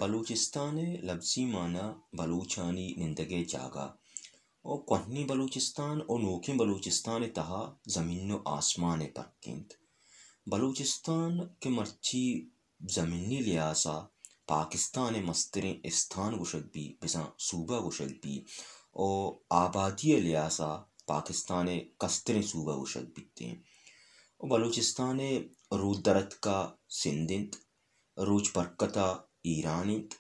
بلوچستان ءِ لبزی معنی بلوچانی نندگ ءِ جاگہ۔ او کوہنیں بلوچستان او نوکیں بلوچستان ءِ تہا زمین و آسمان ءِ پرک انت۔ بلوچستان کہ مرچی زمینی لحاظ ءَ پاکستان ءِ مستریں استان گوشگ بی، بزاں صوبہ گوشگ بی، او آبادی ءِ لحاظ ءَ پاکستان ءِ کستریں صوبہ گوشگ بیتیں۔ او بلوچستان ءِ رودرتک ءَ سندھ انت، روچ برکت ءَ ایران انت،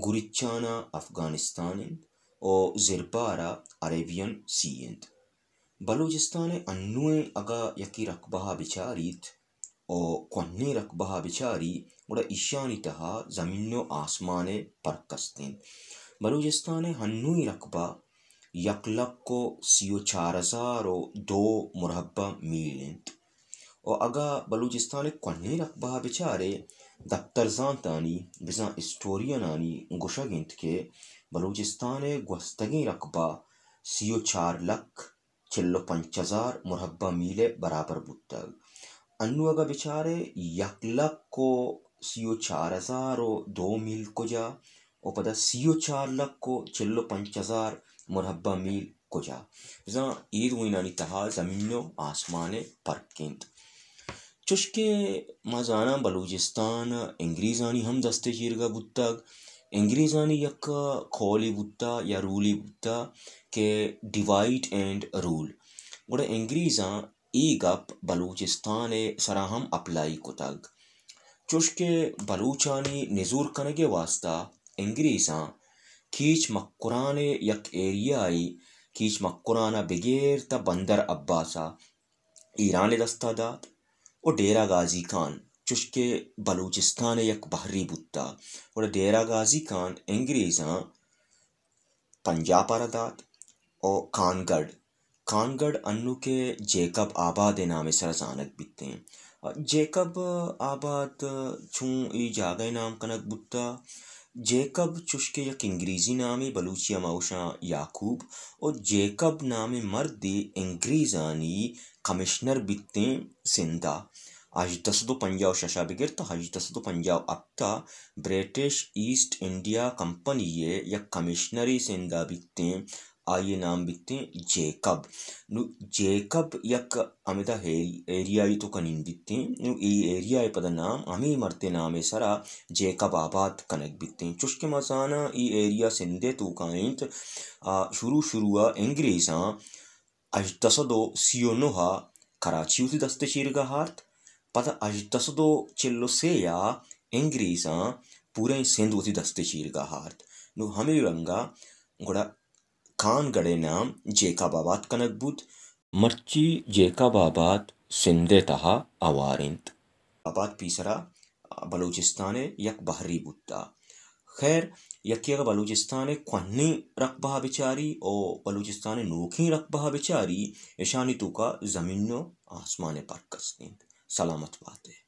گریچان ءَ افغانستان انت و زربار ءَ عربین سی انت۔ بلوچستان ءِ انوئیں اگاں یکے رقبہ ءَ بچاریت و کوہنیں رقبہ ءَ بچاری، گڑا ایشانی تہا زمین و آسمان ءِ پرک است انت۔ بلوچستان ءِ انوئیں رقبہ یک لک و سی و چار ہزار و دو مربع میل انت۔ و اگاں بلوچستان ءِ کوہنیں رقبہ ءَ بچارے، دپتر زانتانی، بزاں ہسٹورینانی گوشگ انت کہ بلوچستان ءِ گوستگیں رقبہ سی و چار لک چل و پنچ ہزار مربع میل ءِ برابر بوتگ۔ انوں اگاں بچارے، یک لک و سی و چار ہزار و دو میل کجا و پدا سی و چار لک و چل و پنچ ہزار مربع میل کجا؟ بزاں اے دوئینانی تہا زمین و آسمان ءِ پرک انت۔ چوشکہ ما زاناں، بلوچستان انگریزانی ہم دست ءِ چیرگا بوتگ۔ انگریزانی یک قولے بوتا یا رولے بوتا کہ ڈیوائیڈ اینڈ رول۔ گڑا انگریزاں اے گپ بلوچستان ءِ سرا ہم اپلائی کتگ۔ چوشکہ بلوچانی نزور کنگ ءِ واستا انگریزاں کیچ مکران ءِ یک ایریائے، کیچ مکران ءَ بگر تا بندر عباس ءَ ایران ءِ دست ءَ دات و ڈیرہ غازی خان، چوشکہ بلوچستان ءِ یک بہرے بوتا، گڑا ڈیرہ غازی خان انگریزاں پنجاب ءَ را دات و خان گڑھ، خان گڑھ انوں کہ جیکب آباد ءِ نام ءِ سرا زانگ بیتیں۔ جیکب آباد چوں اے جاگہ ءِ نام کنگ بوتا؟ جیکب چوشکہ یک انگریزی نامے، بلوچی ءَ ما گوشاں یعقوب، و جیکب نامیں مردے انگریزانی کمشنر بیتیں سندھ ءَ۔ ہژدہ سد و پنجاہ و شش ءَ بگر تا ہژدہ سد و پنجاہ و ہپت ءَ برٹش ایسٹ انڈیا کمپنی ءِ یک کمشنرے سندھ ءَ بیتیں، آئی ءِ نام بیتیں جیکب۔ نوں جیکب یک ہمدا ایری-، ایریائی توکا نند بیتیں۔ نوں اے ایریا ءِ پدا نام ہمے مرد ءِ نام ءِ سرا جیکب آباد کنگ بیتیں۔ چوشکہ ما زاناں اے ایریا سندھ ءِ توکا انت، آ، شروع شروع ءَ انگریزاں ہژدہ سد و سی و نہ ءَ کراچی وتی دست ءِ چیرگا آرت، پدا ہژدہ سد و چل و سے ءَ انگریزاں پوریں سندھ وتی دست ءِ چیرگا آرت۔ نوں ہمے رنگا گڑا خان گڑھ ءِ نام جیکب آباد کنگ بوت۔ مرچی جیکب آباد سندھ ءِ تہا ہوار انت۔ آباد پیسرا بلوچستان ءِ یک بہرے بوتا۔ خیر، یکے اگاں بلوچستان ءِ کوہنیں رقبہ ءَ بچاری او بلوچستان ءِ نوکیں رقبہ ءَ بچاری، اشانی توکا زمین و آسمان ءِ پرک است انت۔ سلامت بات ئے۔